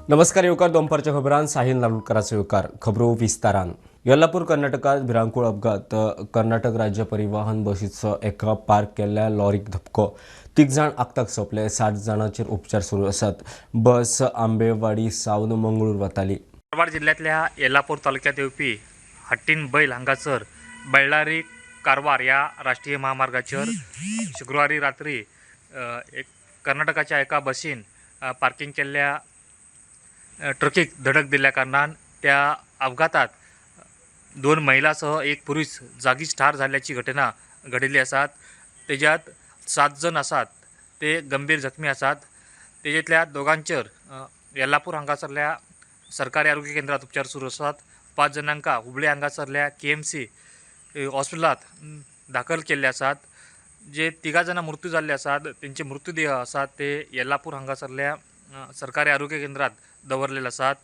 नमस्कार येवकार दोनपारच्या खबरान साहिल नालुटकराचो येवकार. खबरो विस्तारान. येल्लापूर कर्नाटकात भिरांकूळ अपघात. कर्नाटक राज्य परिवहन बशीचो एका पार्क केल्ल्या लॉरीक धपको. 3 जाण आक्ताक सोंपले. 60 जाणांचेर उपचार सुरू आसात. बस आंबेवाडी सावन मंगळूर वताली. कारवार जिल्ल्यांतल्या येल्लापूर तालुक्यात येवपी हट्टीन बैल हांगासर बळ्ळारी कारवार ह्या राष्ट्रीय महामार्गाचेर शुक्रवारी रात्री एक कर्नाटकाच्या एका बसीन पार्किंग केल्ल्या ट्रकीक धडक दिल्ल्या कारणान त्या अपघातात 2 महिलासह एक पुरुष जागीच ठार झाल्याची घटना घडिल्ली आसात. तेज्यात 7 जण आसात ते गंभीर जखमी आसात. तेजेतल्या दोगांचेर येल्लापूर हांगासरल्या सरकारी आरोग्य केंद्रात उपचार सुरू आसात. 5 जणांका हुबळी हांगासरल्या KMC हॉस्पिटलांत दाखल केल्ले आसात. जे 3 जाणां मृत्यू जाल्ले आसात तेंचे मृत्यूदेह आसात ते येल्लापूर हांगासरल्या सरकारी आरोग्य केंद्रात दवरलेले आसात.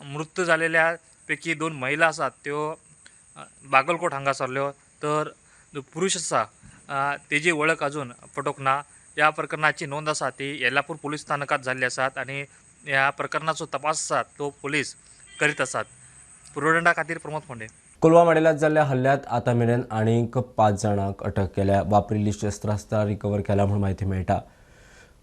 मृत्यू जालेल्या पैकी 2 महिला आसात त्यो बागलकोट हांगासरल्यो, तर जो पुरुष आसा तेजी वळख अजून पटोवंक ना. ह्या प्रकरणाची नोंद आसा ती येल्लापूर पोलीस स्थानकात जाल्ली आसात आनी ह्या प्रकरणाचो तपास आसा तो पोलीस करीत आसात. पुर्वदंडा खातीर प्रमोद फोंडे. कोलवा माडेलात जाल्ल्या हल्ल्यात आतां मेरेन आनीक 5 जाणांक अटक केल्या. वापरिल्ली शस्त्रास्त्रां रिकवर केल्या म्हूण म्हायती मेळटा.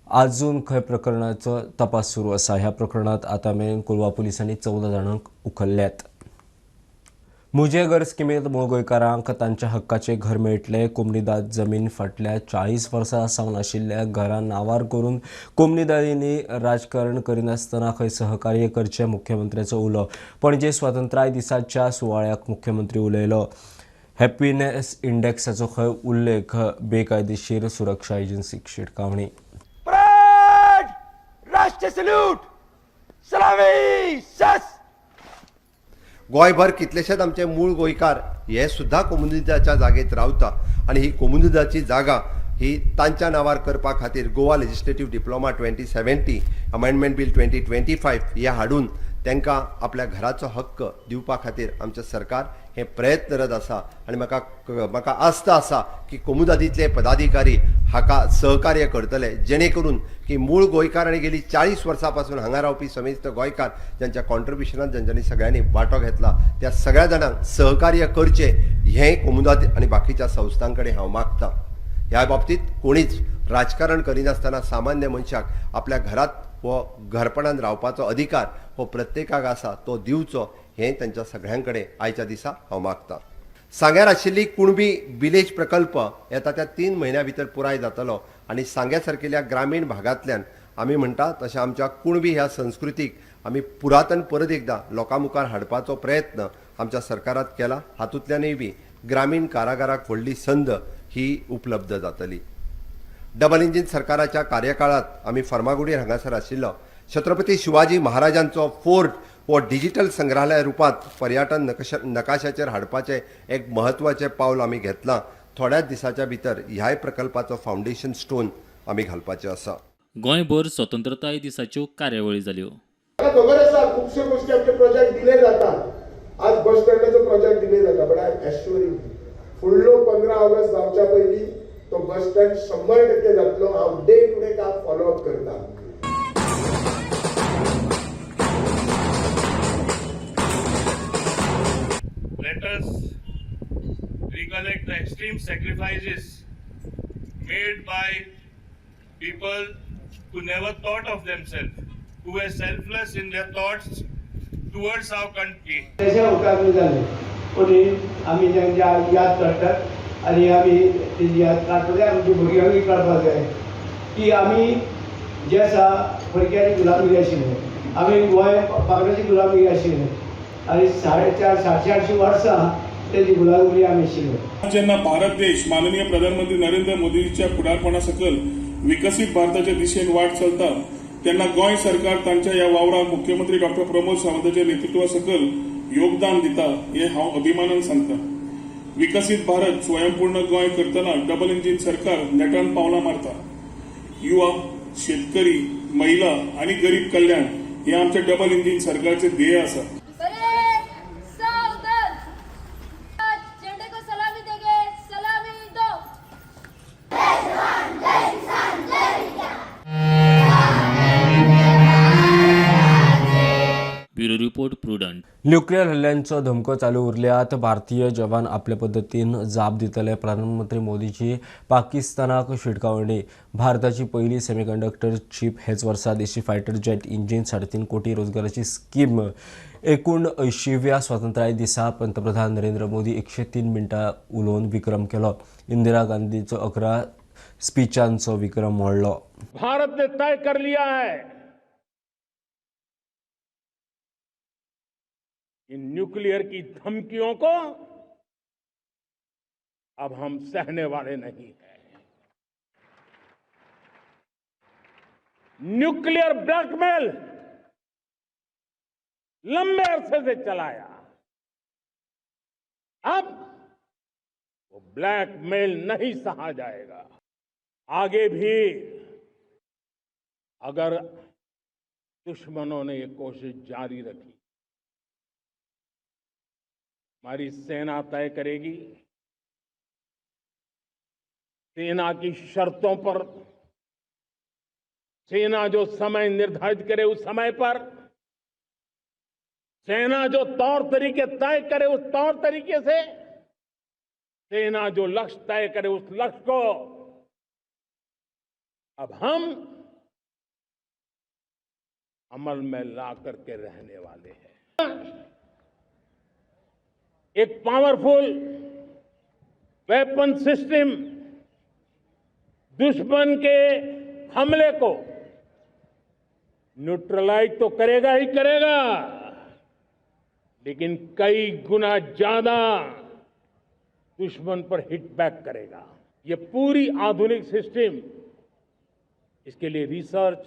आजून खंय प्रकरणाचो तपास सुरू आसा. ह्या प्रकरणांत आतां मेरेन कोलवा पुलिसांनी 14 जाणांक उखल्ल्यात. मुझे घर स्किमींत मूळ गोंयकारांक तांच्या हक्काचें घर मेळटलें. कोमनिदाद जमीन फाटल्या 40 वर्सां सावन आशिल्ल्या घरां नांवार करून कोमनिदादींनी राजकारण करिनासतना खंय सहकार्य करचें मुख्यमंत्र्याचो उलो. पणजे स्वातंत्र्य दिसाच्या सुवाळ्याक मुख्यमंत्री उलयलो. हॅपीनेस इंडेक्साचो खंय उल्लेख. बेकायदेशीर सुरक्षा एजन्सीक शिटकावणी. गोंयभर कितलेशेच आमचे मूळ गोंयकार हे सुद्दां कोमुनिदाच्या जागेत रावता आनी ही कोमुनिदाची जागा ही तांच्या नांवार करपा खातीर Goa legislative diploma 2070 amendment bill 2025 हे हाडून तांकां आपल्या घराचो हक्क दिवपा खातीर आमचें सरकार हे प्रयत्नरत आसा आनी म्हाका आस्था आसा की कोमुनिदादींतले पदाधिकारी हाका सहकार्य करतले, जेणे करून की मूळ गोंयकार आनी गेली 40 वर्सां पासून हांगा रावपी समेस्त गोंयकार ज्यांच्या कॉन्ट्रिब्युशनान ज्यांच्यांनी सगळ्यांनी वांटो घेतला त्या सगळ्या जाणांक सहकार्य करचें हें कोमुनिदाद आनी बाकीच्या संस्थां कडेन हांव मागता. ह्या बाबतींत कोणीच राजकारण करिनासतना सामान्य मनशाक आपल्या घरात हो घरपणान रावपाचो अधिकार हो प्रत्येकाक आसा तो दिवचो हें तांच्या सगळ्यां कडेन आयच्या दिसा हांव मागता. सांग्यार आशिल्ली कुणबी विलेज प्रकल्प येता त्या 3 म्हयन्या भितर पुराय जातलो आनी सांग्या सारकेल्या ग्रामीण भागांतल्यान आमी म्हणटा तशें आमच्या कुणबी ह्या संस्कृतीक आमी पुरातन परत एकदां लोकां मुखार हाडपाचो प्रयत्न आमच्या सरकारात केला. हातूंतल्यानूय बी ग्रामीण कारागाराक व्हडली संद ही उपलब्ध जातली. डबल इंजीन सरकाराच्या कार्यकाळात आमी फर्मागुडीर हांगासर आशिल्लो छत्रपती शिवाजी महाराजांचो फोर्ट हो डिजिटल संग्रहालय रुपांत पर्यटन नकाशाचेर हाडपाचें एक म्हत्वाचें पावल आमी घेतलां. थोड्याच दिसाच्या भितर ह्याय प्रकल्पाचो फावंडेशन स्टोन आमी घालपाचें आसा. गोंयभर स्वतंत्रताय दिसाच्यो कार्यावळी जाल्यो. म्हाका खबर आसा खुबश्यो गोश्टी आमचे प्रोजेक्ट डिले जातात. आज बस स्टँडाचो प्रोजेक्ट डिले जाता, बट I एश्युरिंग फुडलो 15 ऑगस्ट जावच्या पयलीं तो बस स्टँड 100% जातलो. हांव डे टू डे काम फॉलो अप करता. Let us recollect the extreme sacrifices made by people who never thought of themselves, who were selfless in their thoughts towards our country. तशे हुतात्मे जाले पूण आमी तांची याद काडटात आनी आमी तेजी याद काडपा जाय, आमच्या भुरग्यांकूय काडपाक जाय की आमी जे आसा परक्याची गुलामगिरी आशिल्ले, आमी गोंय पाकड्याची गुलामगिरी आशिल्ले आनी 450 850 वर्सां तेजी गुलामगिरी आमी आशिल्ले. जेन्ना भारत देश माननीय प्रधानमंत्री नरेंद्र मोदीच्या फुडारपणा सकयल विकसीत भारताच्या दिशेन वाट चलता तेन्ना गोंय सरकार तांच्या ह्या वावराक मुख्यमंत्री डॉक्टर प्रमोद सावंताच्या नेतृत्वा सकयल योगदान दिता हे हांव अभिमानान सांगता. विकसीत भारत स्वयंपूर्ण गोंय करतना डबल इंजीन सरकार नेटान पावलां मारता. युवा, शेतकरी, महिला आनी गरीब कल्याण हे आमच्या डबल इंजीन सरकारचे ध्येय आसा. Report Prudent. Nuclear हल्ल्यांचो धमको चालू उरल्यात. भारतीय जवान आपले पद्दतीन जाप दितले. प्रधानमंत्री मोदीची पाकिस्तानाक शिटकावणी. भारताची पयली सेमीकंडक्टर चीप हेच वर्सा देशी फायटर जेट इंजिन 3.5 कोटी रोजगाराची स्कीम. 79व्या स्वातंत्र्य दिसा पंतप्रधान नरेंद्र मोदी 103 मिनटां उलोवन विक्रम केलो. इंदिरा गांधीचो 11 स्पीचांचो विक्रम मोडलो. भारत ने तय कर लिया है कि न्यूक्लियर की धमकियों को अब हम सहने वाले नहीं हैं। न्यूक्लियर ब्लैकमेल लंबे अरसे से चलाया, अब वो ब्लैकमेल नहीं सहा जाएगा। आगे भी अगर दुश्मनों ने ये कोशिश जारी रखी, हमारी सेना तय करेगी। सेना की शर्तों पर, सेना जो समय निर्धारित करे उस समय पर, सेना जो तौर तरीके तय करे उस तौर तरीके से, सेना जो लक्ष्य तय करे उस लक्ष्य को अब हम अमल में ला करके रहने वाले हैं। एक पावरफुल वेपन सिस्टम दुश्मन के हमले को न्यूट्रलाइज तो करेगा ही करेगा, लेकिन कई गुना ज्यादा दुश्मन पर हिट बैक करेगा। ये पूरी आधुनिक सिस्टम, इसके लिए रिसर्च,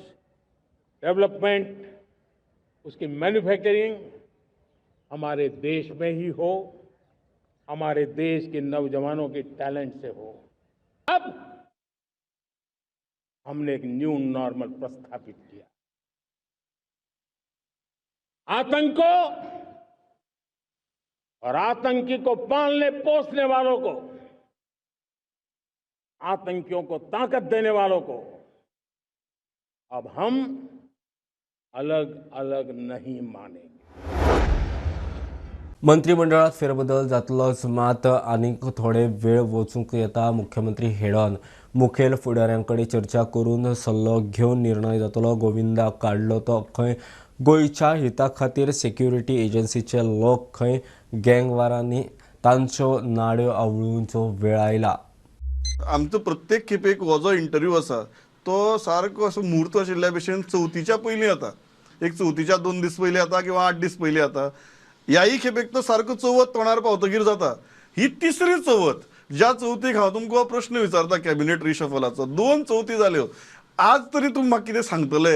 डेवलपमेंट, उसकी मैन्युफैक्चरिंग हमारे देश में ही हो, हमारे देश के नौजवानों के टैलेंट से हो। अब हमने एक न्यू नॉर्मल प्रस्थापित किया। आतंक को और आतंकी को पालने पोसने वालों को, आतंकियों को ताकत देने वालों को अब हम अलग अलग नहीं मानेंगे। मंत्रिमंडळात फेरबदल जातलोच, मात आनीक थोडे वेळ वचूंक येता. मुख्यमंत्री हेडन मुखेल फुडाऱ्यां कडेन चर्चा करून सल्लो घेवन निर्णय जातलो. गोविंदा काडलो तो खंय गोंयच्या हिता खातीर सेक्युरिटी एजन्सीचे लोक खंय गँगवारांनी तांच्यो नाड्यो आवळूंचो वेळ आयला. आमचो प्रत्येक खेपेक हो जो इंटरव्यू आसा तो सारको असो म्हूर्त आशिल्ल्या भशेन चवथीच्या पयलीं येता, एक चवथीच्या 2 दीस पयलीं येता किंवा 8 दीस पयलीं येता. ह्याय खेपेक तो सारको चवथ तोंडार पावतकीर जाता. ही तिसरी चवथ ज्या चवथीक हांव तुमकां प्रश्न विचारता कॅबिनेट रिशफलाचो. 2 चवथी जाल्यो, आज तरी तुमी म्हाका कितें सांगतले?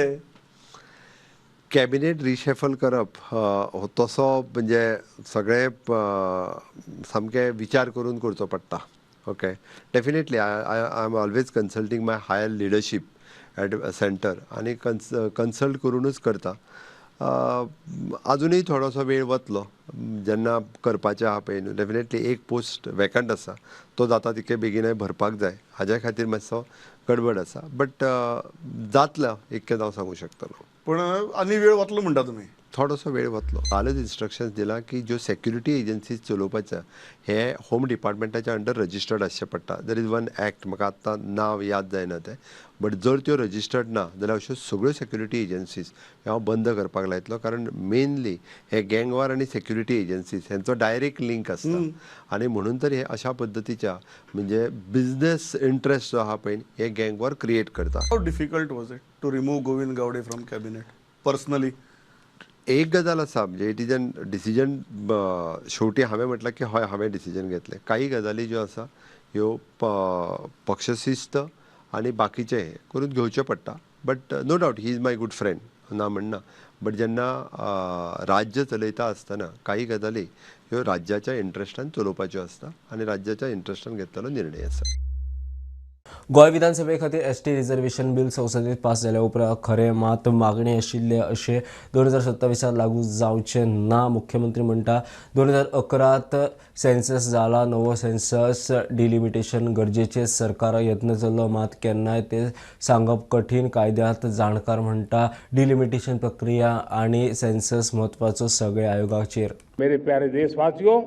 कॅबिनेट रिशफल करप हो तसो म्हणजे सगळे सामके विचार करून करचो पडटा. Okay, definitely I am always consulting my higher leadership at centre आनी कन्सल्ट करूनच करता. अजुनूय थोडोसो वेळ वतलो जेन्ना करपाचें आहा पळय न्हू. डेफिनेटली एक पोस्ट वेकंट आसा, तो जाता तितके बेगीनय भरपाक जाय, हाज्या खातीर मातसो गडबड आसा, बट जातलो इतकें हांव सांगूंक शकतलो. पूण आनी वेळ वतलो म्हणटा तुमी? थोडोसो वेळ वतलो. कालच इन्स्ट्रक्शन्स दिला की ज्यो सेक्युरिटी एजन्सीज चलोवपाचे हे होम डिपार्टमेंटाच्या अंडर रजिस्टर्ड आसचें पडटा. There is one act, म्हाका आत्तां नांव याद जायना तें, बट जर त्यो रजिस्टर्ड ना जाल्यार अश्यो सगळ्यो सेक्युरिटी एजन्सीज हांव बंद करपाक लायतलो. कारण मेनली हे गँगवार आनी सेक्युरिटी एजन्सीज हेंचो डायरेक्ट लिंक आसता आनी म्हणून तर हे अशा पद्दतीच्या म्हणजे बिजनेस इंट्रस्ट जो आहा पळय हे गँगवार क्रिएट करता. How difficult was it to remove Govind Gaude from cabinet personally? एक गजाल आसा म्हणजे it is an decision. शेवटी हांवें म्हटलां की हय हांवें डिसिजन घेतलें. काही गजाली ज्यो आसा ह्यो पक्षशिस्त आनी बाकीचें हें करून घेवचें पडटा. But no doubt he is my good friend, ना म्हणना, बट जेन्ना राज्य चलयता आसतना काही गजाली ह्यो राज्याच्या इंट्रस्टान चलोवपाच्यो आसता आनी राज्याच्या इंट्रस्टान घेतलेलो निर्णय आसा. गोंय विधानसभे खातीर एसटी रिझर्वेशन बिल संसदेत पास जाल्या उपरांत खरें मात मागणी आशिल्लें अशें 2027 लागू जावचें ना. मुख्यमंत्री म्हणटा 2011 सेन्सस जाला, नवो सेन्सस डिलिमिटेशन गरजेचें, सरकार यत्न चल्लो मात केन्नाय ते सांगप कठीण. कायद्यांत जाणकार म्हणटा डिलिमिटेशन प्रक्रिया आनी सेन्सस म्हत्वाचो सगळ्या आयोगाचेर. मेरे प्यारे देशवासियों,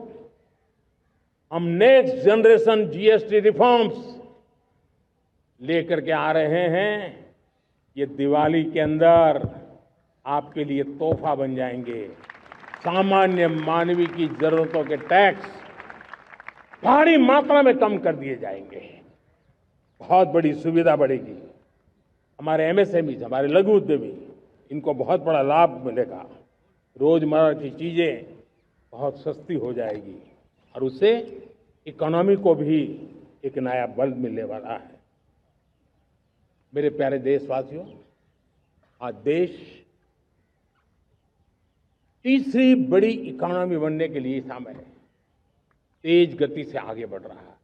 हम नेक्स्ट जनरेशन जीएसटी रिफॉर्म्स लेकर के आ रहे हैं. ये दिवाली के अंदर आपके लिए तोहफा बन जाएंगे. सामान्य मानवी की जरूरतों के टैक्स भारी मात्रा में कम कर दिए जाएंगे. बहुत बड़ी सुविधा बढ़ेगी. हमारे एमएसएमई, हमारे लघु उद्यमी, इनको बहुत बड़ा लाभ मिलेगा. रोजमर्रा की चीजें बहुत सस्ती हो जाएगी और उससे इकोनॉमी को भी एक नया बल मिलने वाला है. मेरे प्यारे देशवासियों, आज देश तीसरी बड़ी इकोनॉमी बनने के लिए सामने तेज गति से आगे बढ़ रहा है.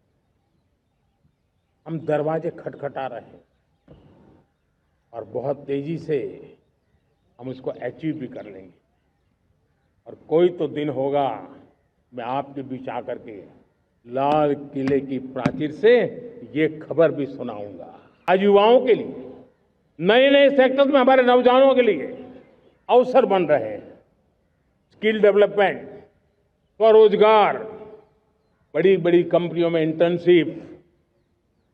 हम दरवाजे खटखटा रहे हैं और बहुत तेजी से हम उसको अचीव भी कर लेंगे. और कोई तो दिन होगा मैं आपके बीच आकर के लाल किले की प्राचीर से ये खबर भी सुनाऊंगा. आज युवाओं के लिए नए नए सेक्टर्स में हमारे नौजवानों के लिए अवसर बन रहे हैं. स्किल डेवलपमेंट, स्वरोजगार, बड़ी बड़ी कंपनियों में इंटर्नशिप,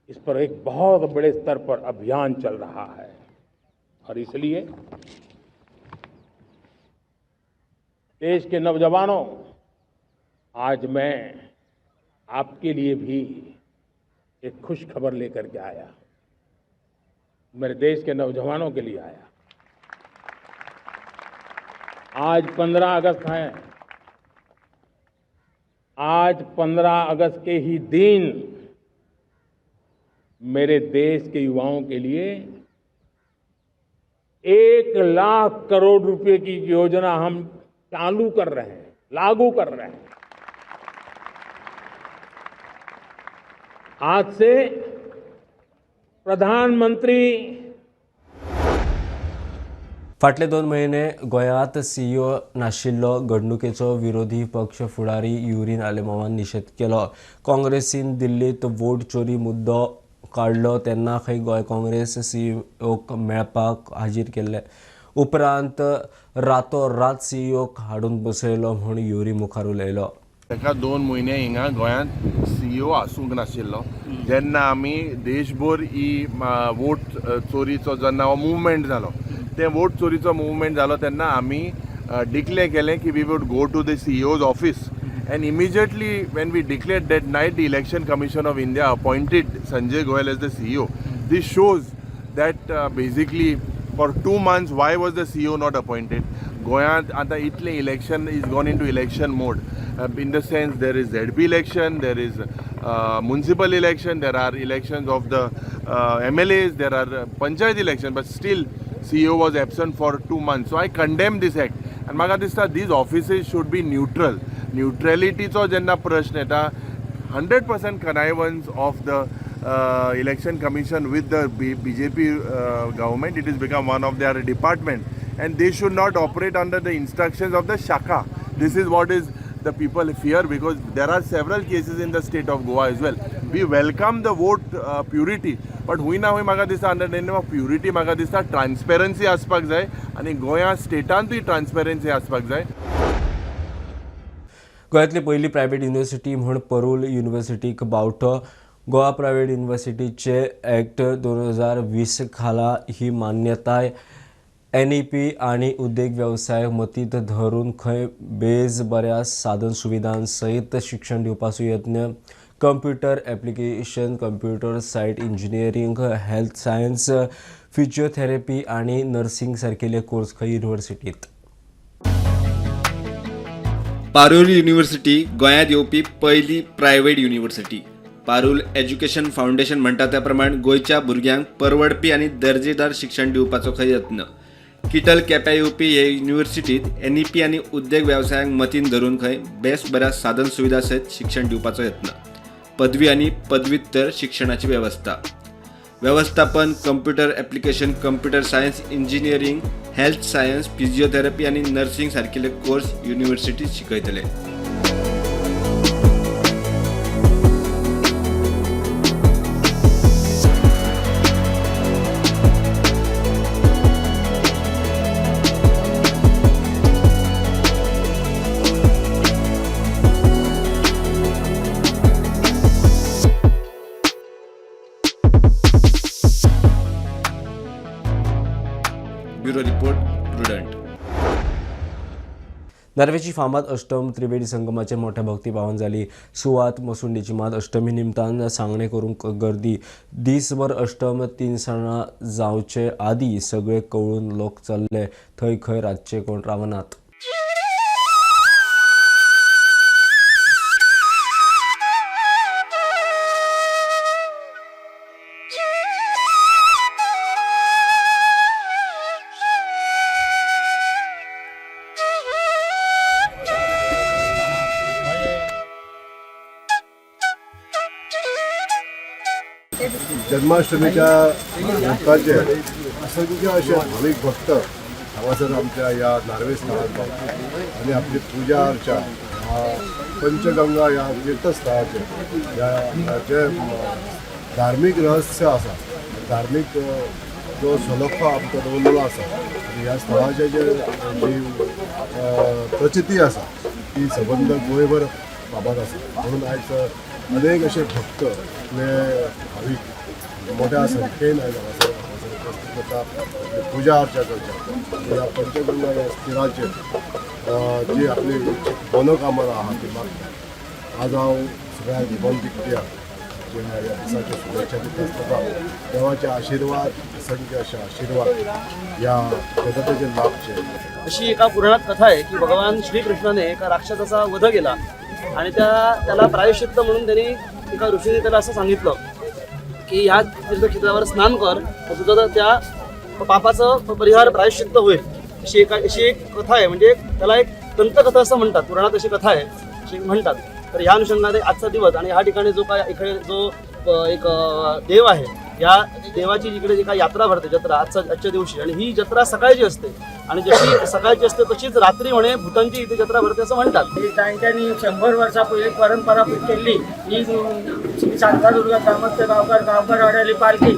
इस पर एक बहुत बड़े स्तर पर अभियान चल रहा है. और इसलिए देश के नौजवानों, आज मैं आपके लिए भी एक खुश खबर लेकर के आया, मेरे देश के नौजवानों के लिए आया. आज 15 अगस्त है. आज 15 अगस्त के ही दिन मेरे देश के युवाओं के लिए 1 लाख करोड़ रुपए की योजना हम चालू कर रहे हैं, लागू कर रहे हैं. आज से प्रधानमंत्री फाटले 2 म्हयने गोंयांत सीईओ नाशिल्लो घडणुकेचो विरोधी पक्ष फुडारी युरीन आलेमांवान निशेध केलो. काँग्रेसीन दिल्लीत वोट चोरी मुद्दो काडलो तेन्ना खंय गोंय काँग्रेस सीईओक मेळपाक हाजीर केल्ले. उपरांत रातोरात सीईओक हाडून बसयलो म्हूण युरी मुखार उलयलो. ताका 2 म्हयने हिंगा गोंयांत सीईओ आसूंक नाशिल्लो. जेन्ना आमी देशभर ही वोट चोरीचो जेन्ना हो मुवमेंट जालो, ते वोट चोरीचो मुवमेंट जालो तेन्ना आमी डिक्लेर केलें की we would go to the CEO's office. And immediately when we declare that night, the Election Commission of India appointed Sanjay Goyal as the CEO. This shows that basically for 2 months why was the CEO not appointed. गोंयांत आतां इतलें election is gone into election mode. In the sense there is ZP election, there is municipal election, there are elections of the MLAs, there are panchayat election, but still CEO was absent for 2 months. So I condemn this act. And म्हाका दिसता these offices should be neutral. Neutrality चो जेन्ना प्रश्न येता, 100% connivance of the Election Commission with the BJP government. It has become one of their department and they should not operate under the instructions of the Shaka. This is what is the people fear, because there are several cases in the state of Goa as well. We welcome the vote purity, but हुंय ना हुंय म्हाका दिसता under the name of purity म्हाका दिसता transparency आसपाक जाय आनी गोंया स्टेटांतूय transparency आसपाक जाय. गोंयांतली पयली प्रायव्हेट युनिव्हर्सिटी म्हूण परूल युनिव्हर्सिटीक बावटो. गोवा प्रायव्हेट युनिव्हर्सिटीचे ॲक्ट 2020 खाला ही मान्यताय एनईपी आनी उद्देग वेवसाय मतींत धरून खंय बेज बऱ्या साधन सुविधां सयत शिक्षण दिवपाचो यत्न. Computer application, computer science engineering, health science, physiotherapy आनी नर्सिंग सारकेले कोर्स खंय युनिव्हर्सिटीत. पारूल युनिव्हर्सिटी गोंयांत येवपी पयली private university. Parul education foundation म्हणटा त्या प्रमाण गोंयच्या भुरग्यांक परवडपी आनी दर्जेदार शिक्षण दिवपाचो खंय यत्न. किटल केप्यां येवपी हे युनिव्हर्सिटीत एनईपी आनी उद्देग वेवसायांक मतीन धरून खंय बेस बऱ्या साधन सुविधा सयत शिक्षण दिवपाचो यत्न. पदवी आनी पदव्युत्तर शिक्षणाची वेवस्था. वेवस्थापन, computer application, computer science, engineering, health science, physiotherapy आनी नर्सिंग सारकिले कोर्स युनिव्हर्सिटीत शिकयतले. Bureau report, Prudent. नार्वेची फामाद अष्टम त्रिवेणी संगमाचे मोठ्या भक्ती पावन जाली. सुवात मसुंडीची मात अष्टमी निमतान सांगणे करूंक गर्दी. दीसभर अष्टम तिनसाणां जावचे आदी सगळे कवळून लोक चल्ले. थंय खंय रातचे कोण रावनात. जन्माष्टमीच्या भक्तांचे असंख्य अशे भावीक भक्त हांगासर आमच्या ह्या नार्वे स्थळार पावतात आनी आपली पुजा अर्चा पंचगंगा ह्या तीर्थस्थळाचेर ह्या जे धार्मीक रहस्य आसा, धार्मीक जो सलोखो आमकां दवरलेलो आसा आनी ह्या स्थळाचे जे जी प्रचिती आसा ती सबंद गोंयभर फामाद आसा. म्हणून आयज अनेक अशे भक्त भावीक मोठ्या संख्येन आयज हांगासर उपस्थित जाता, पुजा अर्चा करच्या ह्या पंचगंगा ह्या स्थिराचेर जी आपली मनोकामना आहा ती मागता. आज हांव सगळ्या गोमंतकीयांक जे ह्या दिसाच्यो शुभेच्छा दिता आसतना देवाचे आशिर्वाद, असंख्य अशे आशिर्वाद ह्या जनतेचेर लाभचे. अशी एका पुराणात कथा आहे की भगवान श्रीकृष्णाने एका राक्षसाचा वध केला आणि त्याला प्रायश्चित्त म्हणून त्यांनी एका ऋषीने त्याला असं सांगितलं की ह्या तीर्थक्षेत्रावर स्नान कर तर तुझं त्या पापाचं परिहार प्रायश्चित्त होईल. अशी एक कथा आहे, म्हणजे त्याला एक दंतकथा असं म्हणतात, पुराणात अशी कथा आहे अशी म्हणतात. तर ह्या अनुषंगाने आजचा दिवस आणि ह्या ठिकाणी जो काय इकडे जो एक देव आहे, या देवाची इकडे जी काय यात्रा भरते, जत्रा आजच्या दिवशी, आणि ही जत्रा सकाळची असते आणि जशी सकाळची असते तशीच रात्री म्हणे भूतांची इथे जत्रा भरते असं म्हणतात. तांच्यांनी 100 वर्सां पयलीं परंपरा केल्ली ही श्री शांतादुर्गा ग्रामस्थ गांवकार गांवकार वाड्याली पालखी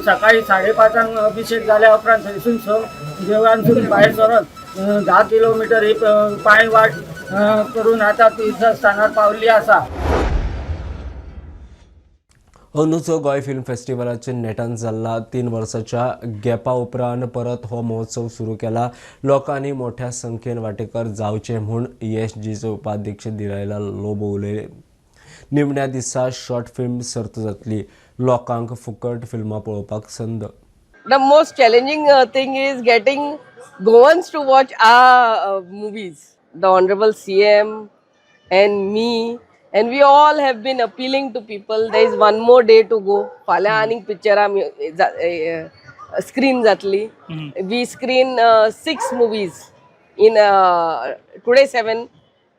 सकाळी 5:30 अभिषेक जाल्या उपरांत थंयसून 6 देवळांसून भायर सरून 10 किलोमिटर ही पांय वाट करून आतां तीर्थस्थानार पावल्ली आसा. अंदूचो गोंय फिल्म फेस्टिवलाचे नेटान जाल्ला. 3 वर्साच्या गॅपा उपरांत परत हो महोत्सव सुरू केला. लोकांनी मोठ्या संख्येन वांटेकार जावचे म्हूण ESGचे उपाध्यक्ष दिलायला लोबो उलयले. निमण्या दिसा शॉर्ट फिल्म सर्त जातली. लोकांक फुकट फिल्मां पळोवपाक संद. The most challenging thing is getting Goans to watch our movies. The Honorable CM and me, and we all have been appealing to people. There is one more day to go. फाल्यां आनीक पिक्चरां screen जातली. We screen 6 movies in today, 7,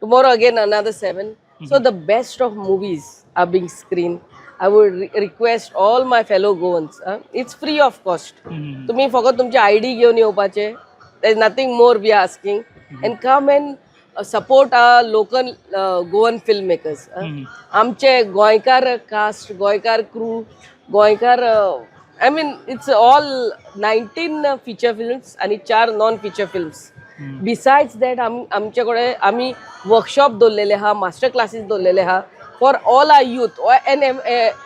tomorrow again another 7. So the best of movies are being screened. I would request all my fellow Goans. It's free of cost. तुम्ही फकत तुमची ID घेवन येवपाचे. There is nothing more we are asking. And come and support our local Goan film makers. आमचे गोंयकार caste, गोंयकार crew, गोंयकार, I mean it's all 19 feature films आणि 4 non feature films. Besides that आमचे कडेन आमी वर्कशॉप दवरलेले आहा, मास्टर क्लासीस दवरलेले आहा for all our youth and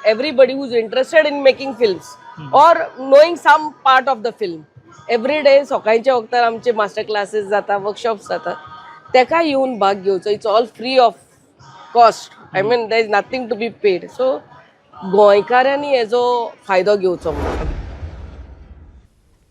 everybody who is interested in making films or knowing some part of the film. Every day सकाळच्या वक्तार आमचे मास्टर क्लासीस जाता, वर्कशॉप्स जाता, तेका येवन भाग घेवचो. It's all free of cost. I mean there is nothing to be paid. So गोंयकारांनी हेजो फायदो घेवचो.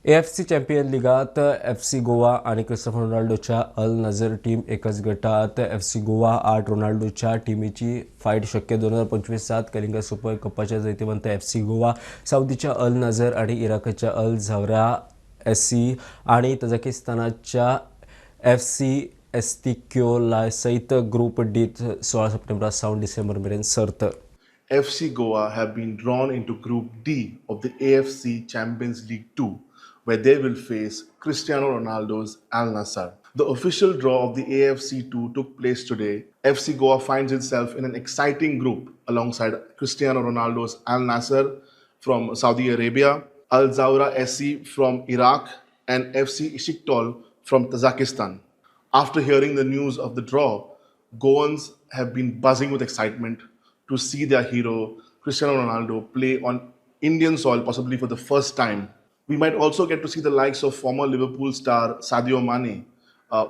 AFC champion लिगात FC Goa आणि क्रिस्टोफर रोनाल्डोच्या अल नझर टीम एकच गटात. FC Goa 8 रोनाल्डोच्या टीमीची फायट शक्य. 2025 कलिंगा सुपर कपाच्या जैतिवंत FC Goa साउदीच्या अल नझर आणि इराकच्या अल झवरा SC आणि तजाकिस्तानाच्या FC एस्तिक्योला सहित ग्रुप डीत 16 सप्टेंबर सावन डिसेंबर मेरेन सर्त. FC Goa have been drawn into Group D of the AFC Champions League 2, where they will face Cristiano Ronaldo's Al Nassr. The official draw of the AFC 2 took place today. FC Goa finds itself in an exciting group alongside Cristiano Ronaldo's Al Nassr from Saudi Arabia, Al Zawraa SC from Iraq, and FC Istiklol from Tajikistan. After hearing the news of the draw, Goans have been buzzing with excitement to see their hero, Cristiano Ronaldo, play on Indian soil, possibly for the first time. We might also get to see the likes of former Liverpool star Sadio Mane,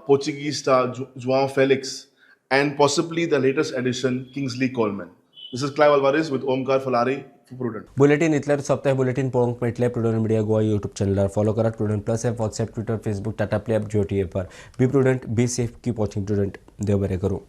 Portuguese star João Felix, and possibly the latest addition, Kingsley Coleman. This is Clive Alvarez with Omkar Falari for Prudent. Bulletin इतल्यार सोंपता. Bulletin पळोवंक मेळटलें Prudent media Goa YouTube चॅनलार. Follow करात Prudent Plus app, WhatsApp, Twitter, Facebook, Tata Play app, Jio TV ऍपार. Be prudent, be safe, keep watching Prudent. देव बरें करूं.